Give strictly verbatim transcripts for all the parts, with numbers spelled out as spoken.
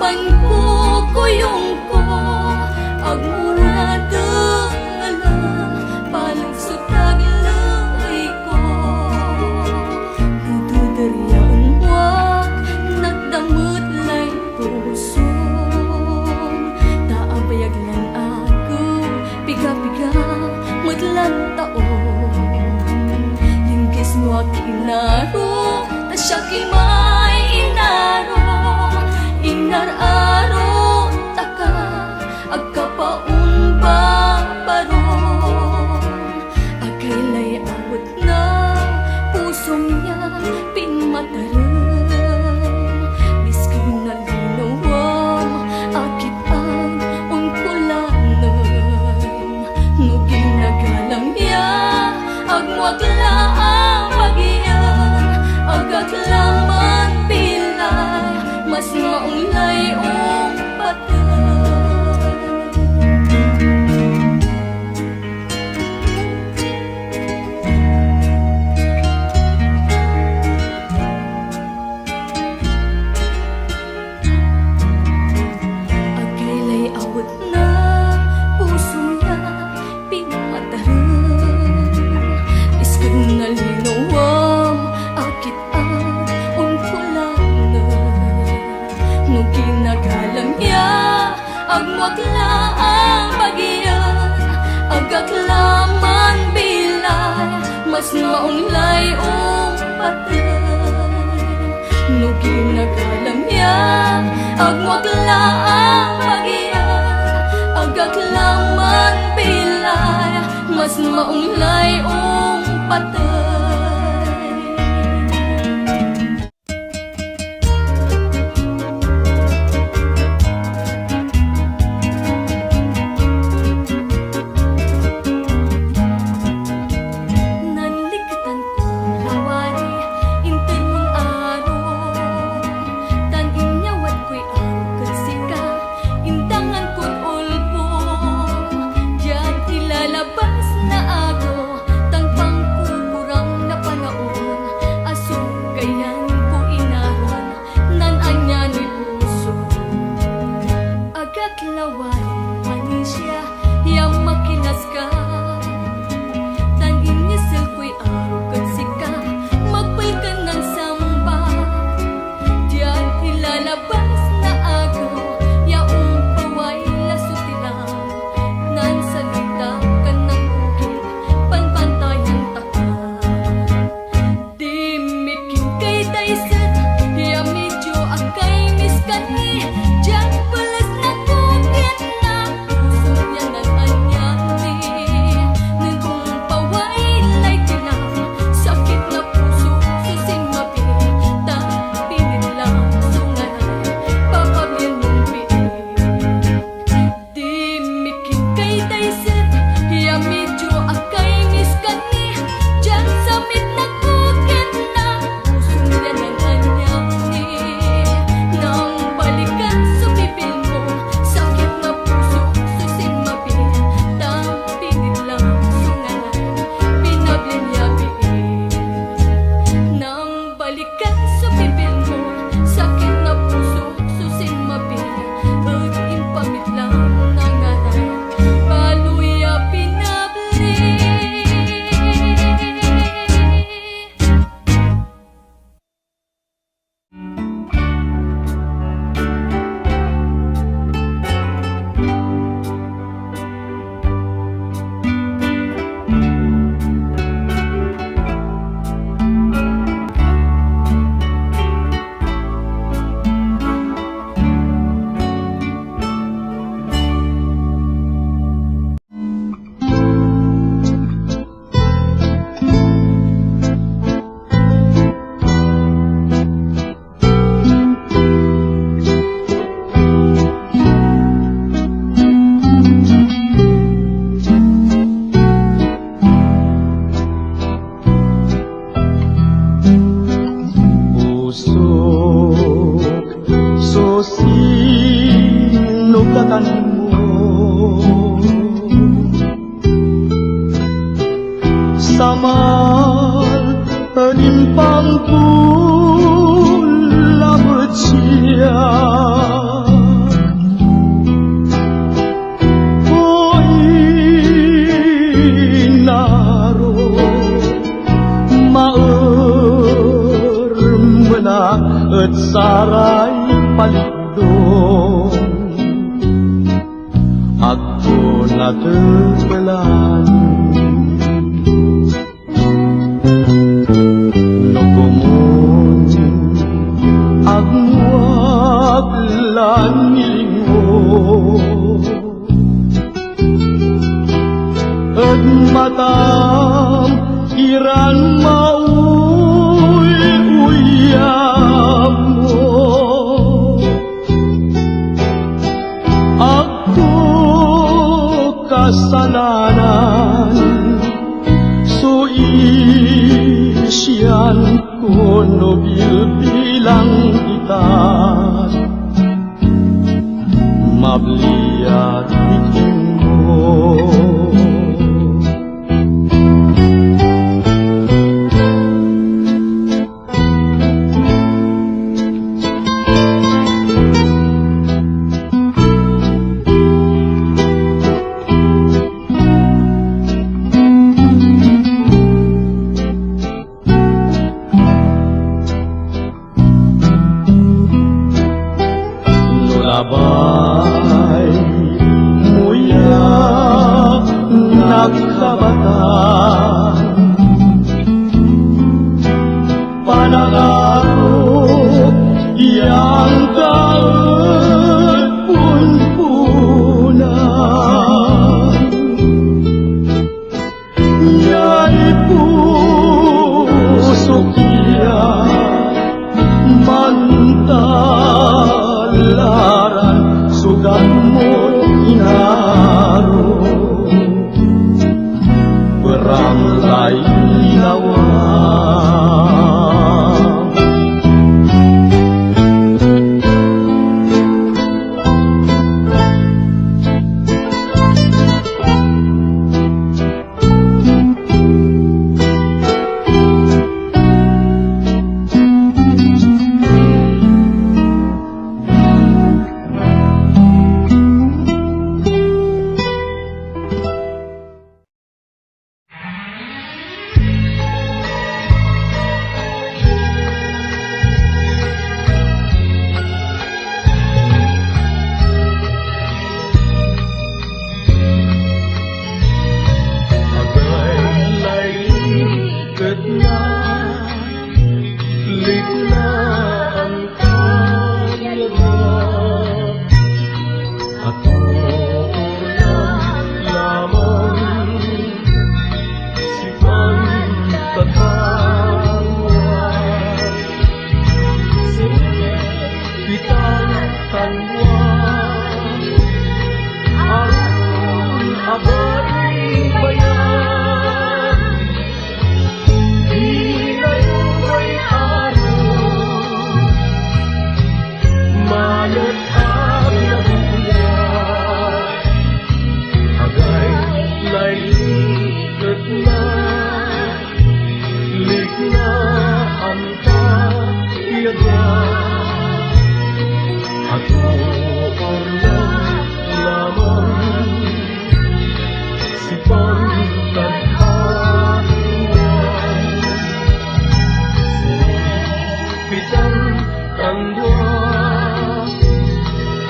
Kukuyongko, agmuradel, paludsod tagleyko. No dederyaenmoak, nagdammet lay pusom. Ta abayag lan ako, pigapiga met lan taon. Linggis mo ak inaro, ta siak imay inaro. Inar-aro taka, agkapaon babaron. Agaylay awetna, pusom ya, pinmatarem. Biskeg nalinawan, akit-ak, unkulanen. No ginagalang ya, agmuak la a bagian, agak la man bilay, mas maong lay umpateg. Agaylay awetna, pusom ya, pinmatarem. Biskeg nalinawan, akit-ak, unkulanen. No ginagalang ya, agmuak la a bagian, agak la man bilay, mas maong lay umpateg. No ginagalang ya, agmuak la a bagian, agak la man bilay, mas maong lay umpateg. Nanliketanko lawari, inter mon aro, tan inyawatkoy aro ken sika, intangankon ulbong, diay ilalabas na aro, tan pangkukurang na panaon, a suggayanko inaron, nan ania ni puso. Agak lawari, manisia, ya makinaska. Tan inniselkoy aro ken sika, magbelken nan samba. Diay ilalabas na aro, ya umpaway la sutilam, nan salita ken nan kukit, panpantayan taka. Dimmikin kay dayset, ya medyo akay miskani, diay peles na kukit na puso ya nan-aniani. Ngem umpaway lay tinam, sakit na puso, susin mabi, ta pinit lang so ngaray, papabian mong biit. Dimmikin kay dayset, ya medyo akay miskani, diay samit na kukit na puso ya nan-aniani. Nambalikan so bibilmo, sakit na puso, susin mabi, ta pinit lang so ngaray, pinabian ya biit. Nambalikan so bibilmo, sakit na puso, susin mabi, et impamit lang na ngaray, baloy a pinabli. Pusok, so sino katanmo? Samal, rimpangko lamet siak. Ket saray palikdong agko natepelan. No komun, agmuak lan ni lingo. Et matam iran mauy-uyammo. Agko kasalanan, suisianko no bilbilang kita. Mabliat ti kimmo. No labay muya nakabatan, panagaro yang kapunpunan. Yay pusok ya, mantalaran suganmo inaro. Berang lay lawa. Agay-lay ket na, liknaan tayo. Aturturan lamang si pagtatawa. Sumipit ang tanwa, aron a baybay-an. Di na yung may aro, mayat ang nabuya. Agay-lay ket na, liknaan tayo. Aturturan lamang si pagtatawa. Sumipit ang tanwa,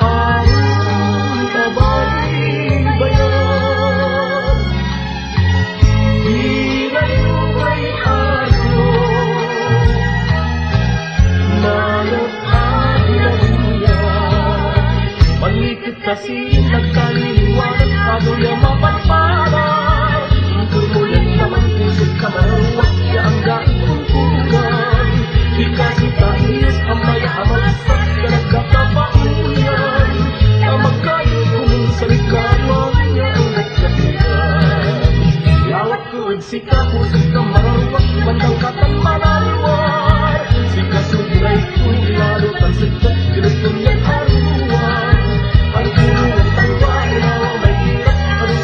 aron a baybay-an. Di na yung may aro, mayat ang nabuya. Manlikit kasi nagkaliliwanag, adu ya maparpara. Tumuyan naman pusot ka maruwat, ya ang gaing kunkungan. Di kasi taiyos ang maya a malasa, ya nagkakapaunyan. A magkayo kumun sa likawan, ya ang nagkatiyan. Yawat Kud sika pusot ka mararuwat, bandang katan mararuwat. Sika subray ko ilalo tan sektek, Kristo niyan aruruan. Ang kuruan tangwa, ilawa may iras, ang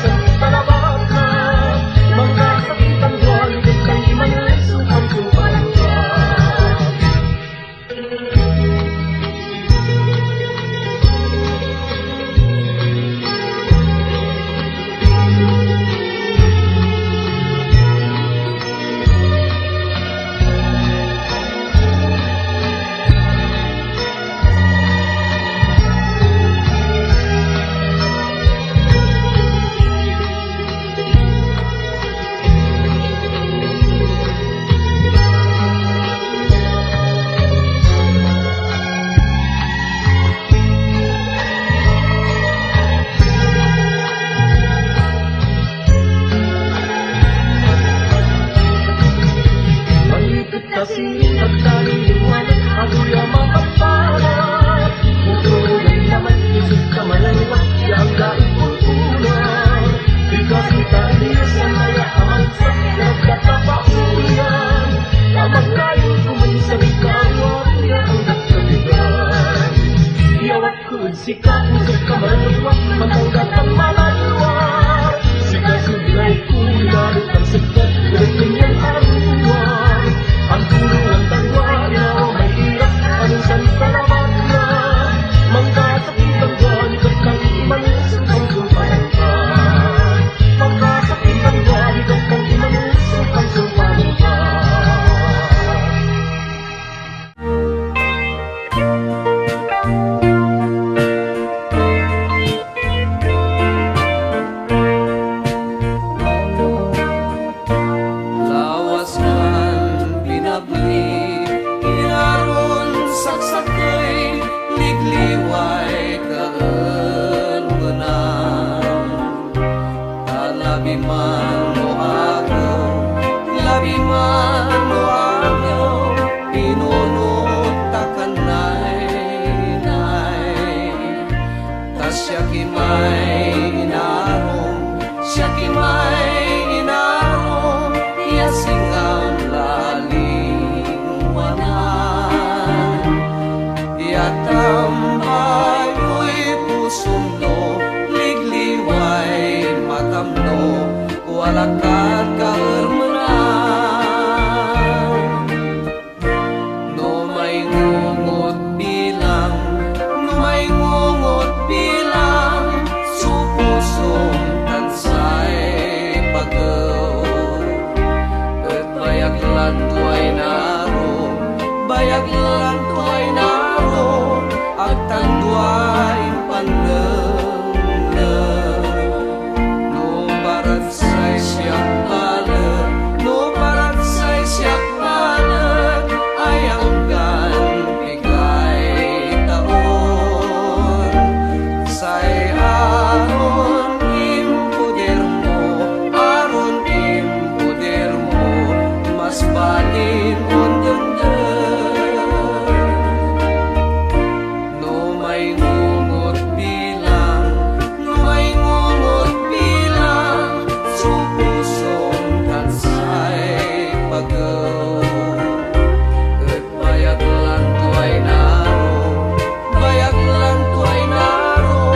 No, wala kad kaermenan. No maingungot bilang, no maingungot bilang, supusom tan say pagew. Ket bayaglanto ay naro, bayaglanto ay naro, agtanduay impannengneng. No paratsay siak balet, no paratsay siak balet, ay anggan pigay taon. Say aron impodermo, aron impodermo, mas balin undengdeng. No maingungot bilang, no maingungot bilang, supusom tan say pagew. Ket bayaglanto ay naro, bayaglanto ay naro,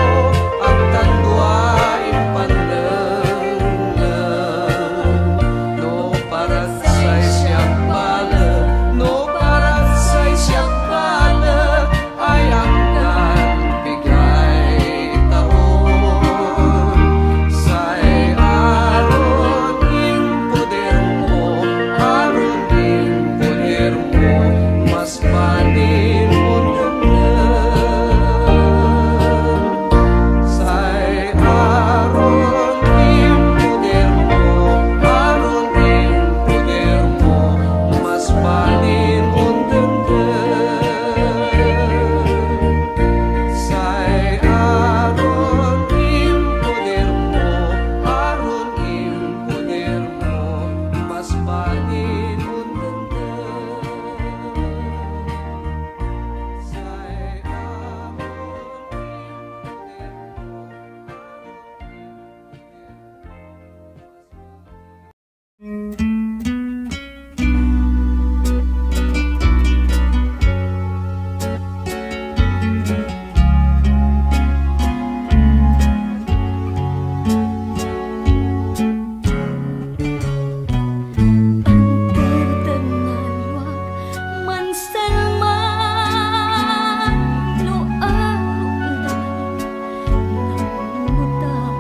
agtanduay impannengneng. No paratsay siak balet, no paratsay siak balet, ay anggan pigay taon. Say aron impodermo, aron impodermo, mas balin undengdeng. Say aron impodermo, aron impodermo, mas balin undengdeng. Say aron impodermo, aron impodermo, mas balin undengdeng. Say aron impodermo, aron impodermo, mas balin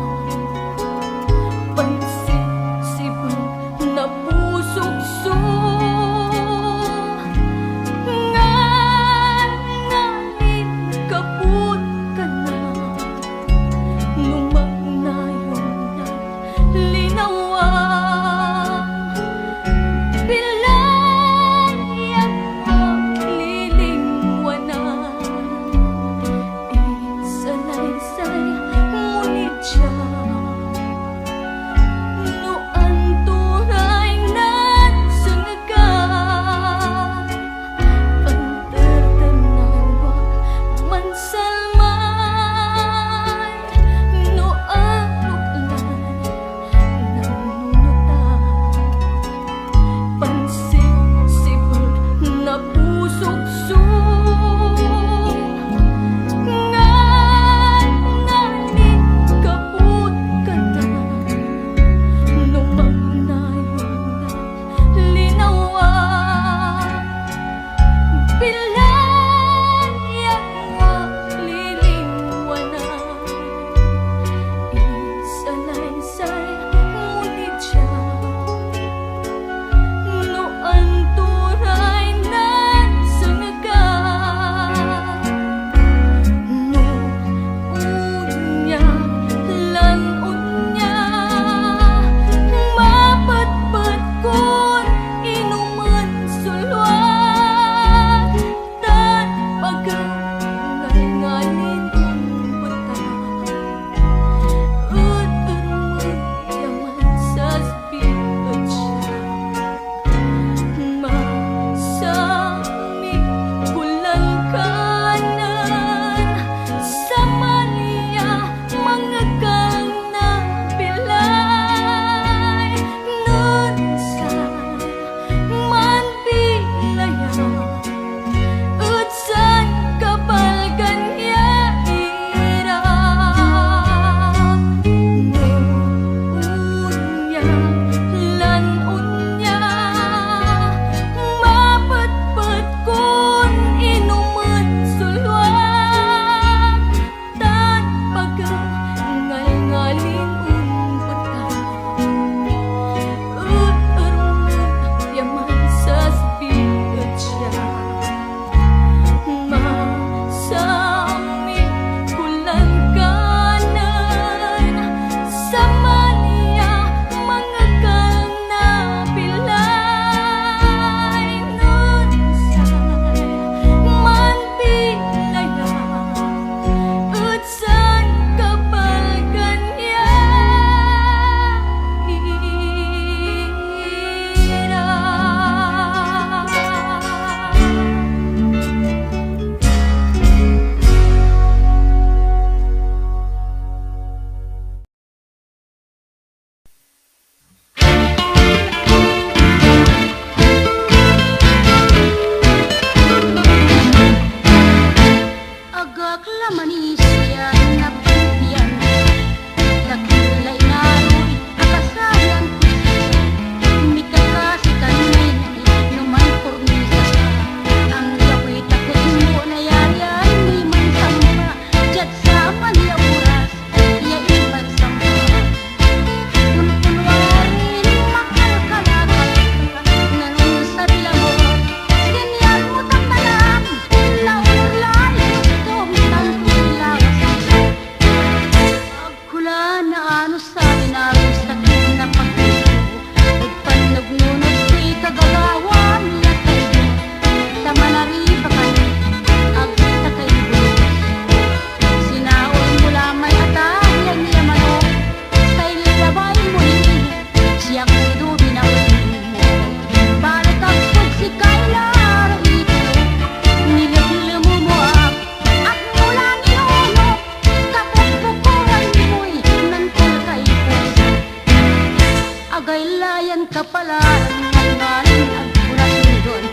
Kapalan, nagbalin, agpura tindon,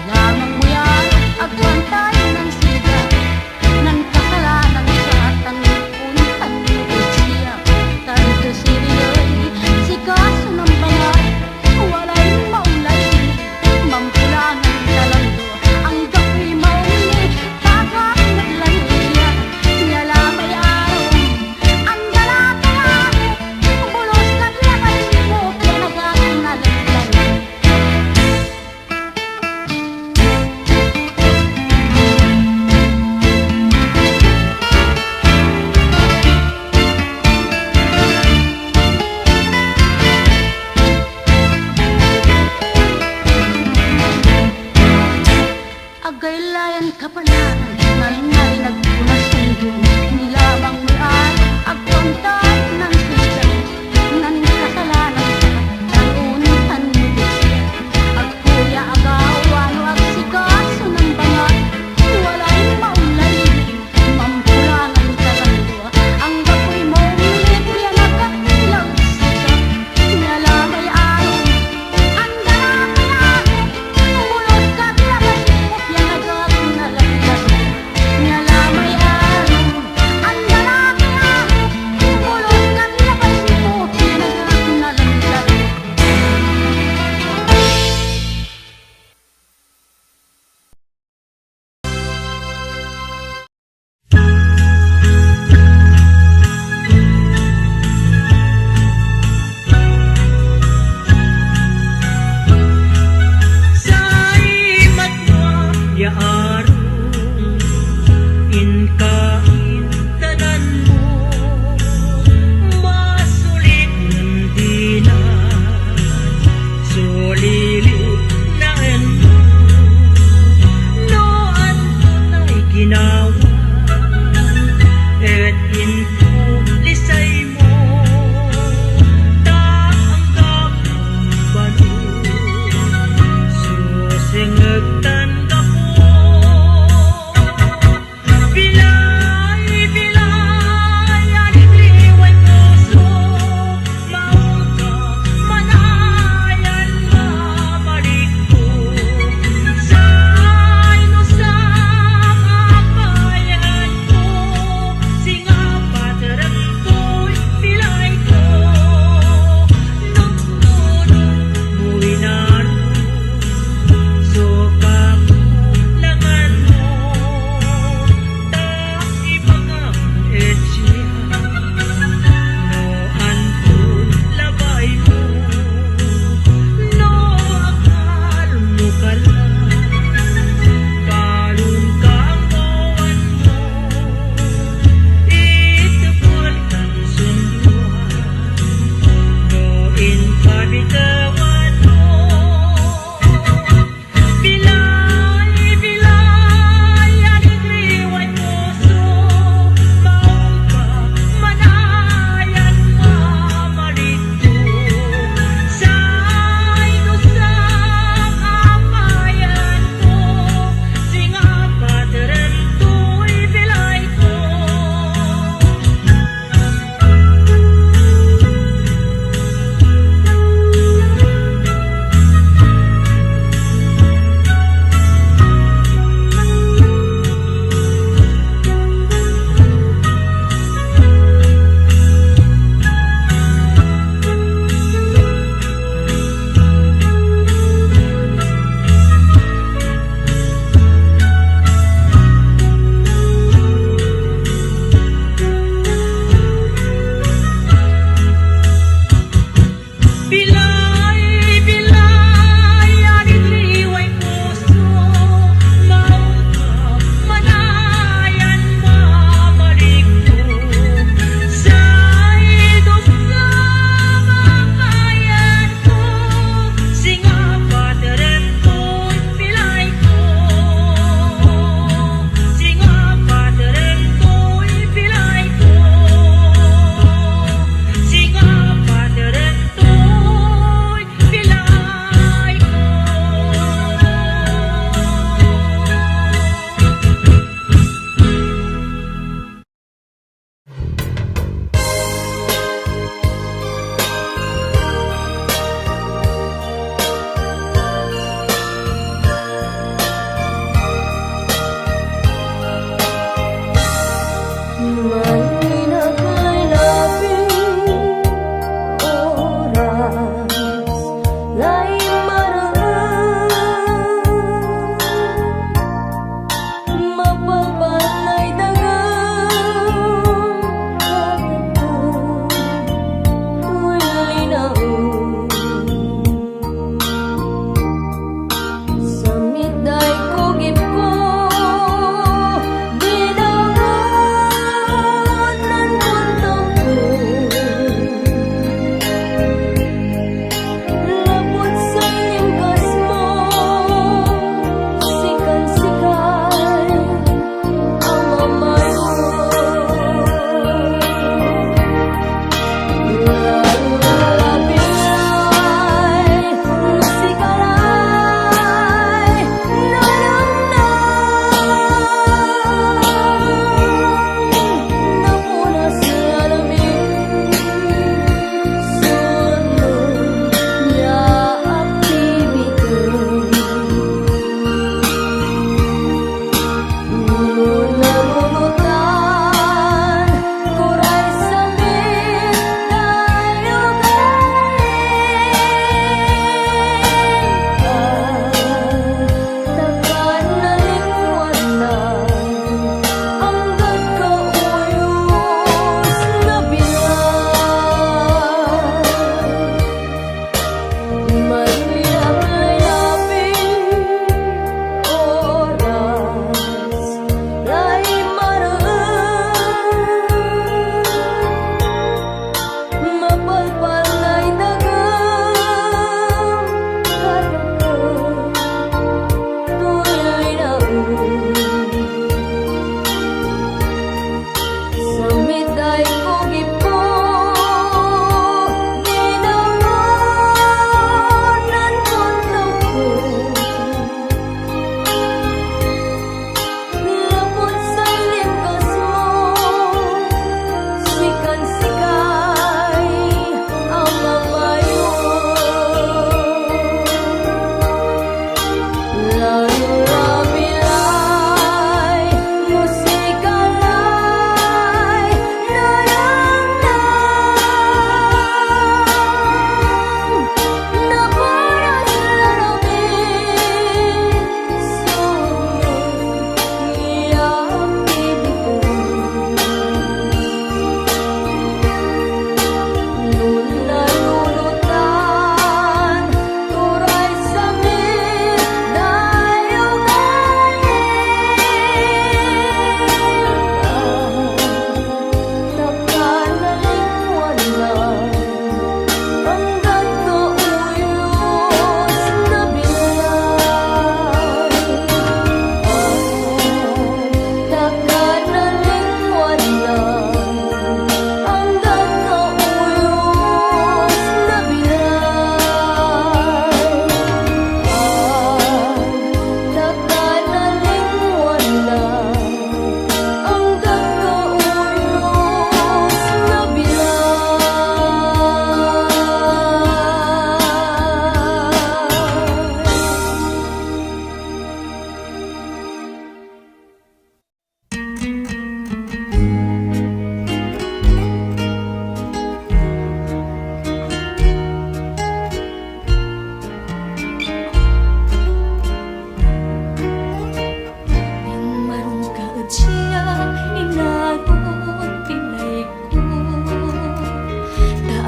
lamang mo yan, agpantay ng siga. Nan kasalanan sa atan, untan mo ko siya. Tanto siriyay, sikaso ng balat, walay maulay, mampulangan talando, ang gapi mauni, tagat naglaluya, nialamay arom, ang dalata langit, bulos kat labay mo, pinagak na laglaga.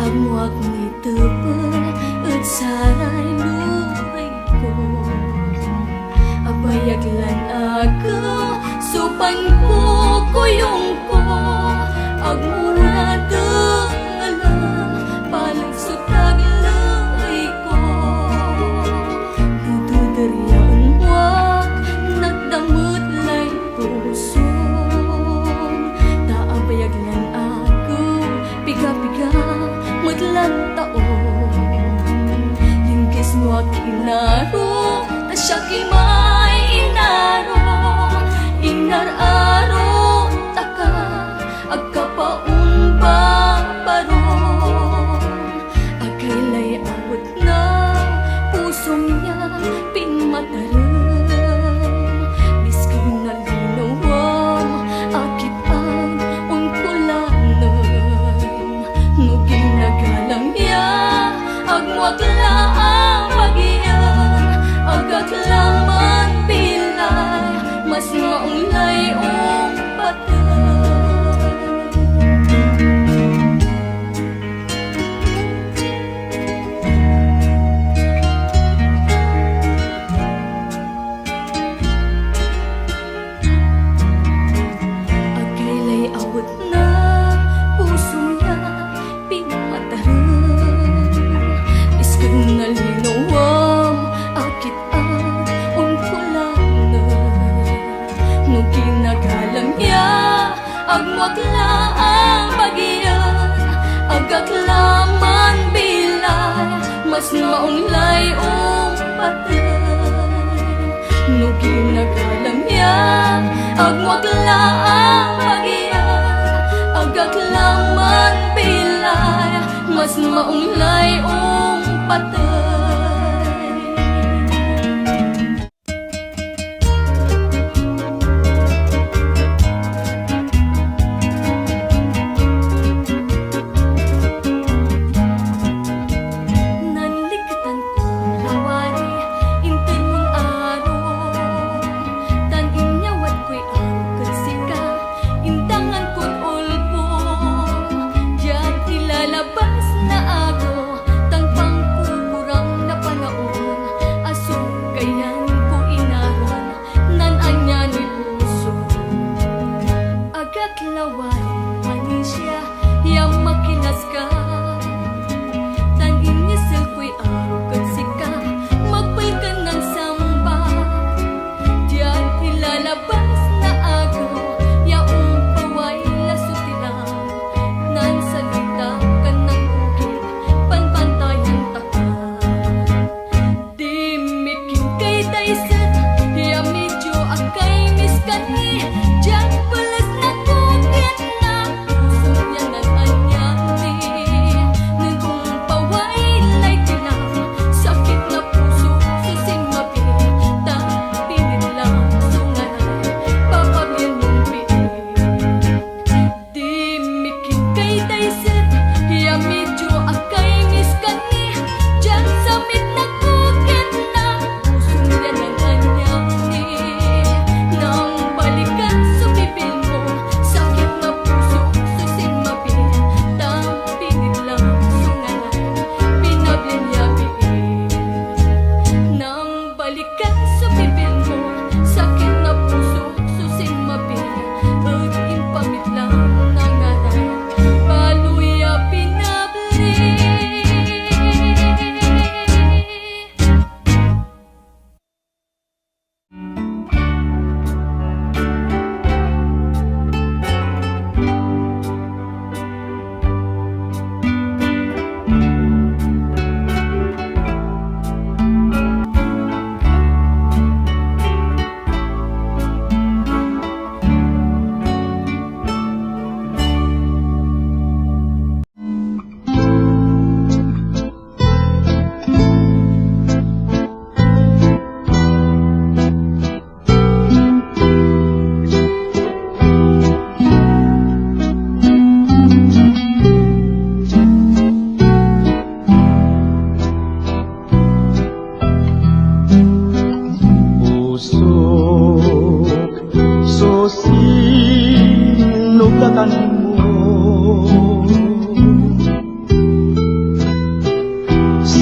Ammoak ni tepel et saray lurayko. Abayag lan aga, supanko, kuyongko, agmurado nga la, palagso taglay ko. Dududeriaen muak, nagdamut lay pusom. Ta abayag lan aga, pigapiga met lan taon. Linggis muak inaro, ta siak imay inaro. Inar-aro taka, agkapaon babaro. Agaylay awetna, pusom ya pimmatarem. Biskeg nalinoam, akit-ad, unkulangen. No ginagalang ya, agmuak la a bagian. Agak la man bilay, mas maong lay umpateg. Agaylay awetna, pusom ya pimmatarem. Biskeg nalinoam, akit-ad, unkulangen. No ginagalang ya, agmuak la a bagian. Agak la man bilay, mas maong lay umpateg. No ginagalang ya, agmuak la a bagian. Agak la man bilay, mas maong lay umpateg. Nanliketanko lawari, inter mon aro, tan inyawatkoy aro ken sika, intangankon ulpo, diay ilalabas na aro, tan pangkukurang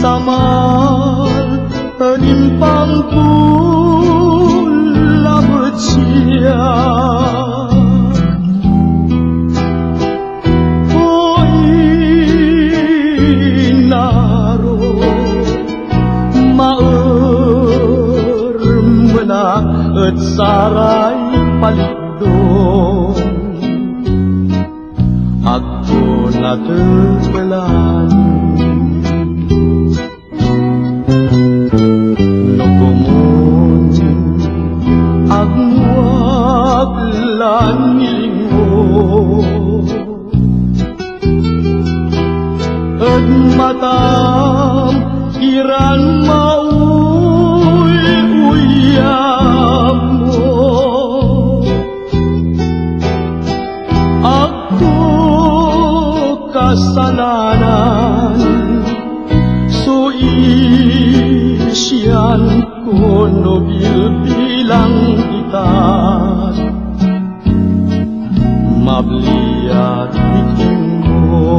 Tamal, rimpangko lamet siak. Oy, inaro, maermenak et saray palitdong. Agko natepelan. No komun, agmuak la ni lingo. Et matam iran mauy-uyammo. Agko kasalanan, suisianko no bilbilang ita. Mabliat ti kimmo.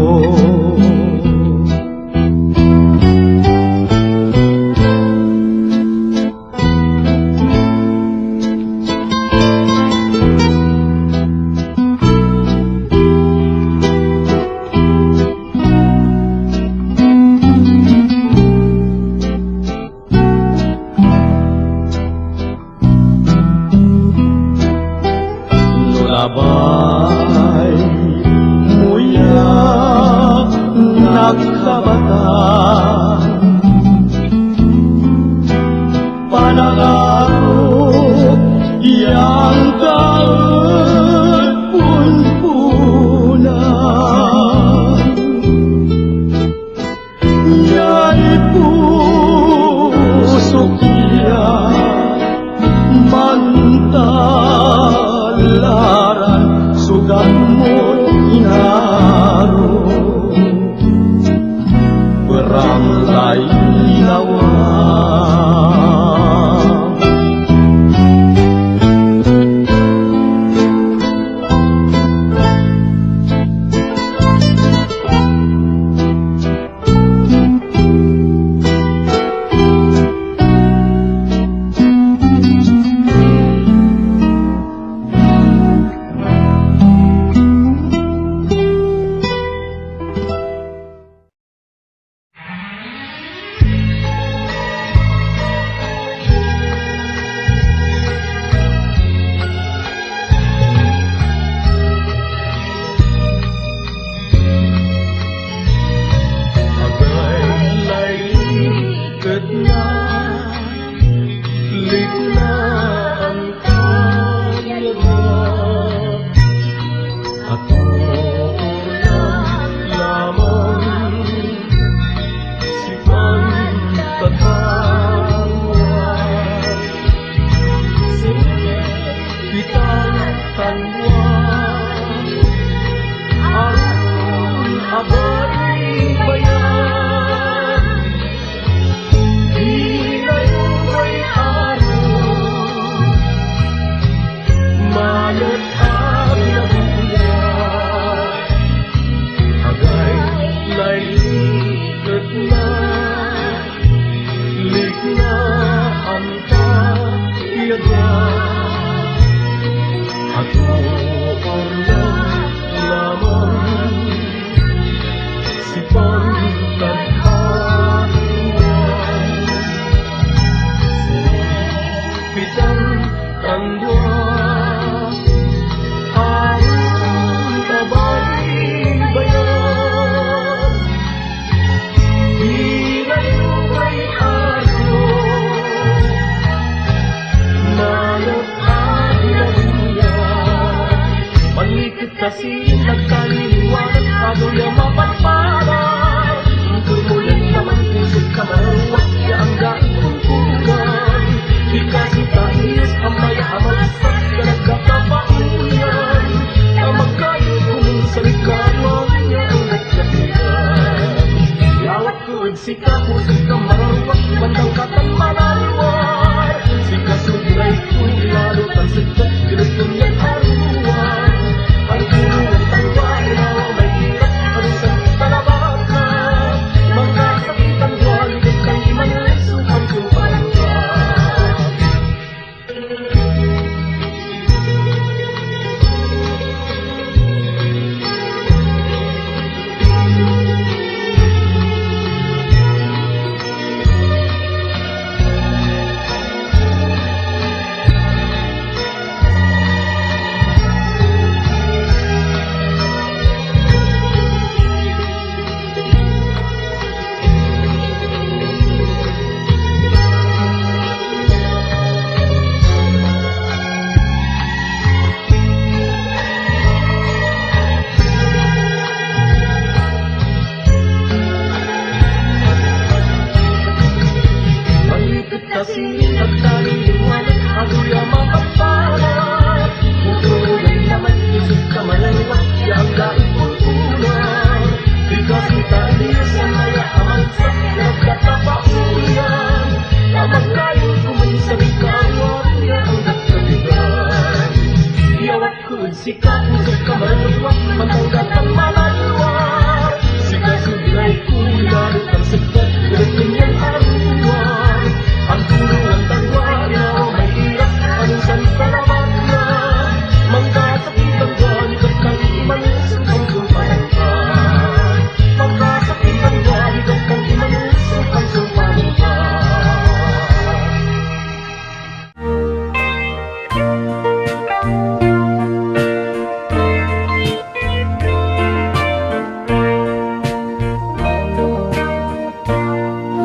No labay mo ya nakabatan, panangaro yang kapunpunan. Yay pusok ya mantalaran suganmo inaro. Beram lay lawa. Agay-lay ket na, likna anta yada. Atukorda lamang sipan tatawa. Sumpitan tandua, aron a baybayan. Dinayo bay aro, malet a binabuya. Agay-lay ket na, likna anta yada. Atukorda lamang sipan tatawa. Sumpitan tandua, aron a baybayan. Dinayo bay aro, malet a binabuya. Manliked kasi nagkaliliwanan, aduya mapadpad. Inturmoyen naman pusot ka maruat, ya anggaing kunkungan. Di kasi tais a maya a malasa, ya nagkakapaunyan. A magkayo kumun sa rikado, ya ang nagkatigan. Yawat Kud sika, pusot ka mararuak, bandang katan mararuak. Sika subrayko, lalo tan sektek, direkton yan aruan. Ang guru ang tangwa, ilaw ang may itak, ang sa talabaka. Makasakitan, wali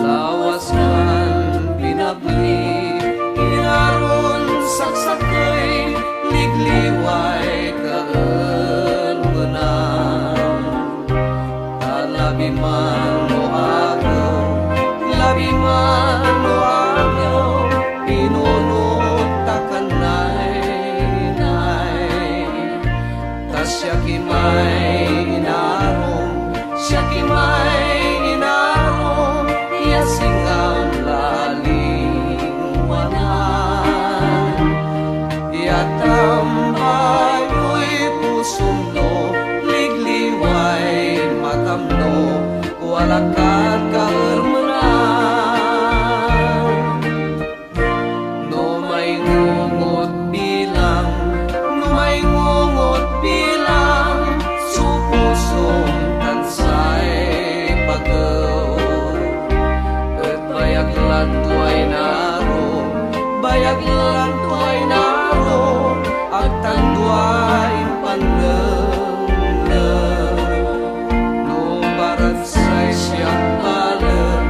Lawas ngan pinabli, inaron saksakey, ligliway kaermenan. Ta labi man no agew, labi man no agew, pinunot ta kannaynay. Ta siak imay inarom, siak imay inarom, ya singam la lingwanan. Ya tambayoy pusomno, ligliway makamno, wala kat kaermenan. No maingungot bilang, no maingungot bilang, so pusom ta say pagew. Ket bayag lanto ay naro, bayag lanto ay naro, agtanto ay impannengneng. No paragsay siak balet,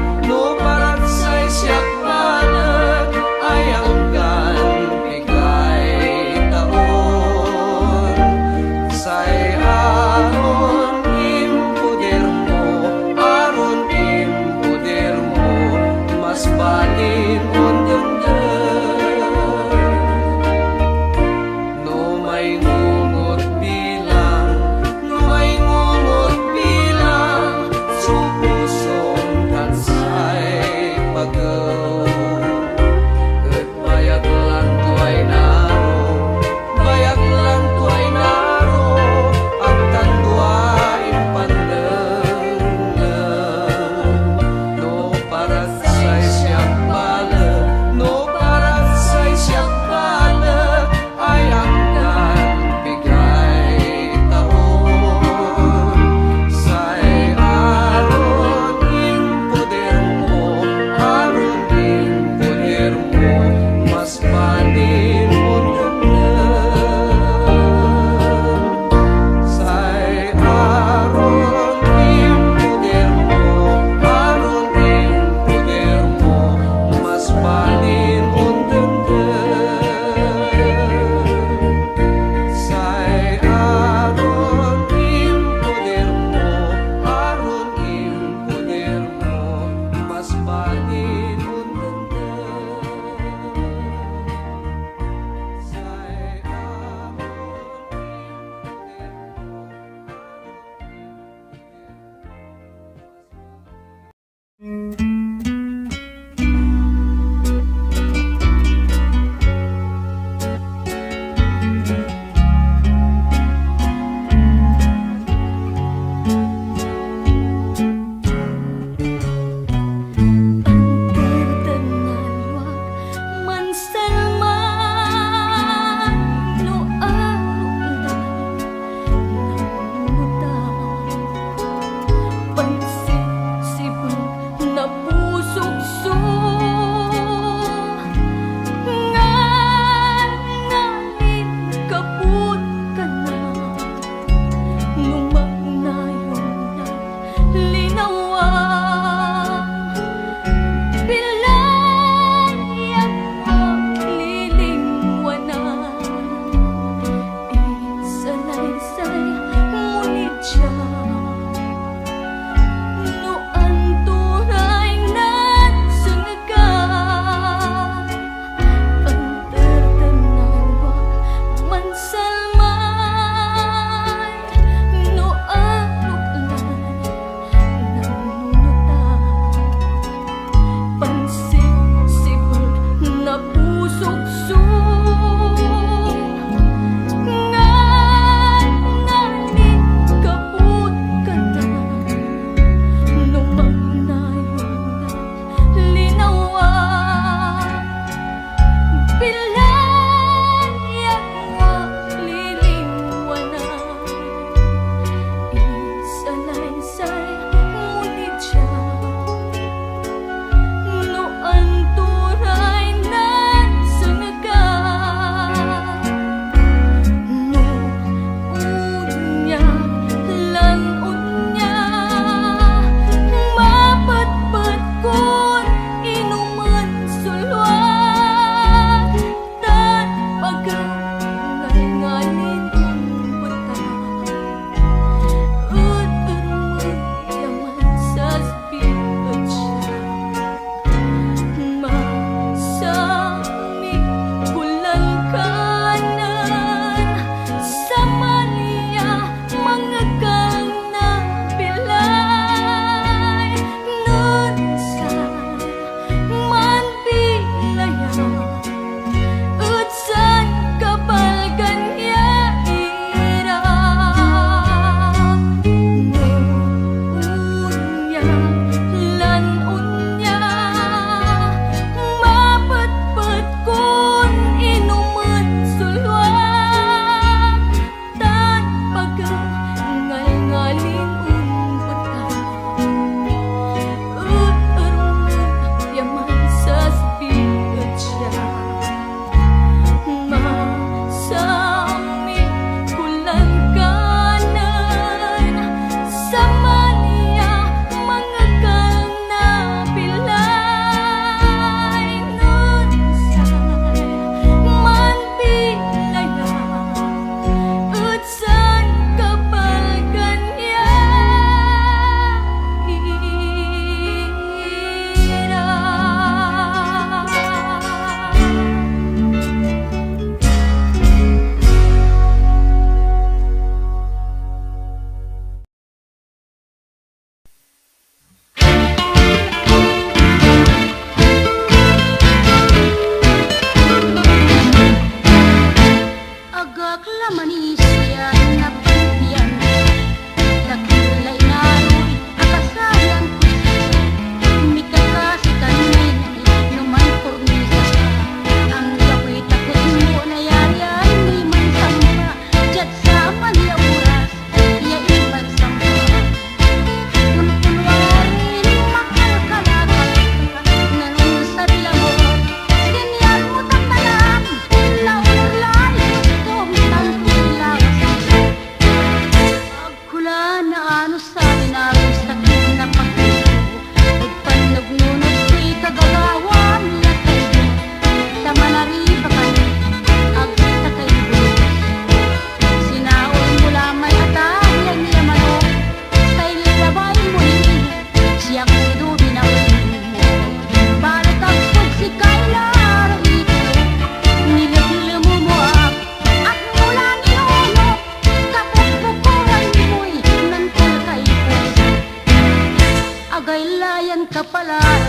Kapalan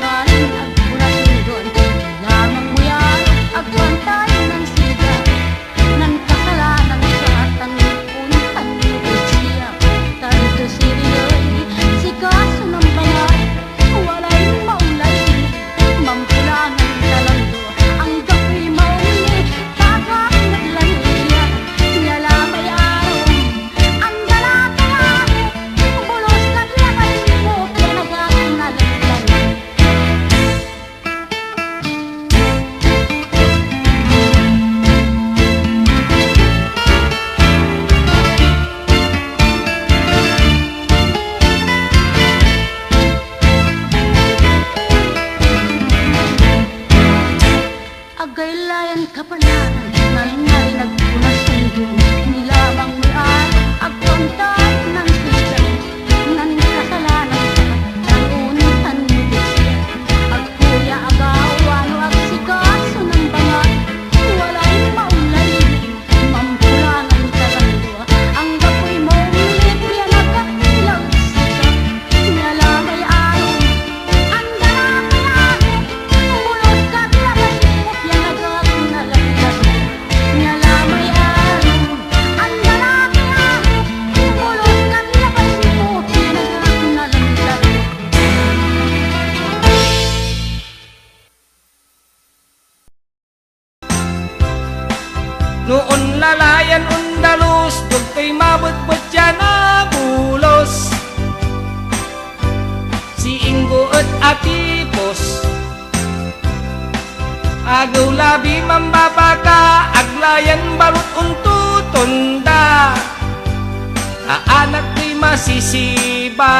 nga ngan agpurasundon, lamang mo yan, agwantay ng siga. Nan kasalanan ka, tan untan mo siya. Tanto siriyay, sika sunambangan, walay maulay, mampulangan talando, ang gapoy mauni, tagak naglaniya, nialamay arom, andala talago, bulos kat labay mo, pinagak na laglago. Agaylayan kapalan, nalnay nagkunasundon, ni lamang may ari, agkuantan ng sigaw, nan kasalanan ka, nanguntan mo di siya. Agkuya agaw, ano agsikaso ng bangat, walay maulay, mampulangan ka lang dua, ang gapoy mo, ulit yan agkakulaw sika, nialamay aron, andara kaya, bulos ka, labay mo, yan agkakulaw. Nialamay aron, andara kaya, bulos ka, labay mo, yan agkakulaw. No onlalayan, ondalus, dugtoy mabetbetyan a bulos. Si Inggo et a tipos, agew labi mambabaka, aglayan balut untutonda, a anak ti masisiba.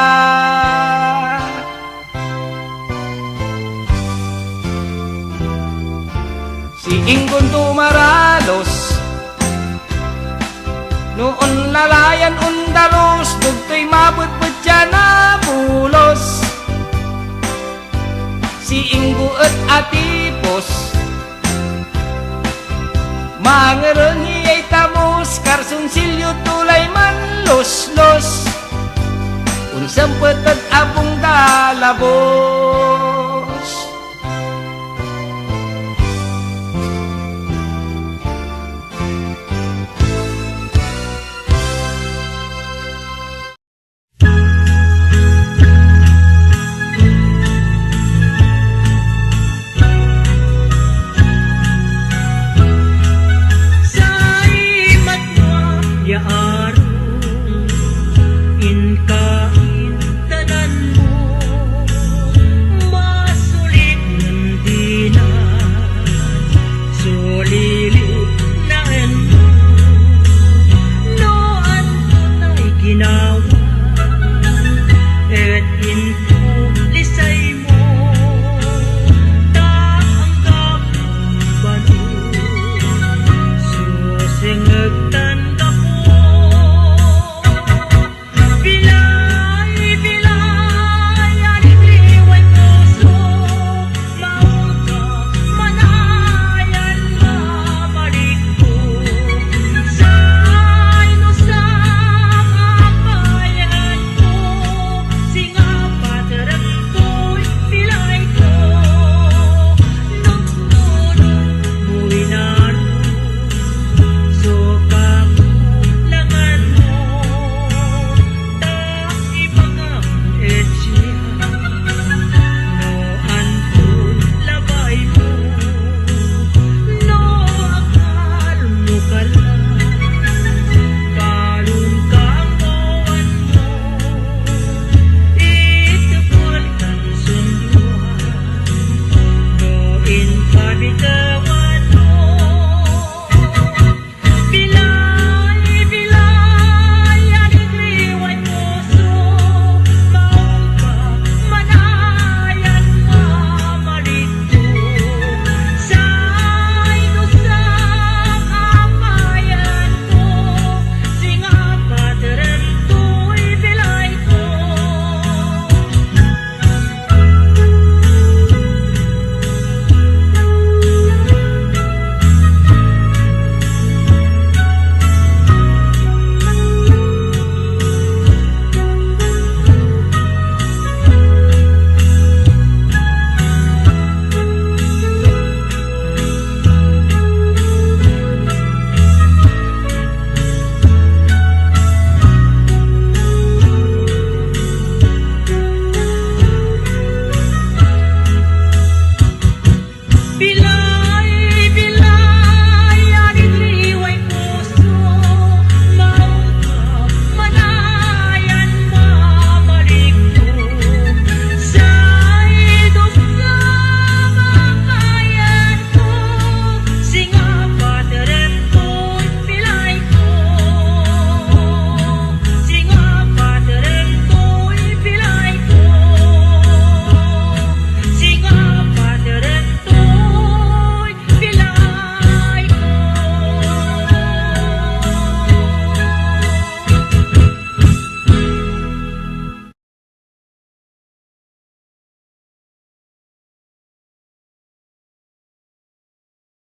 Si Inggon tumaralos, no onlalayan, ondalus, dugtoy mabetbetyan a bulos. Si Inggo et a tipos, mangereng iyay tamos, karsunsilyo tulay manloslos. Unsempet et a pungda, labo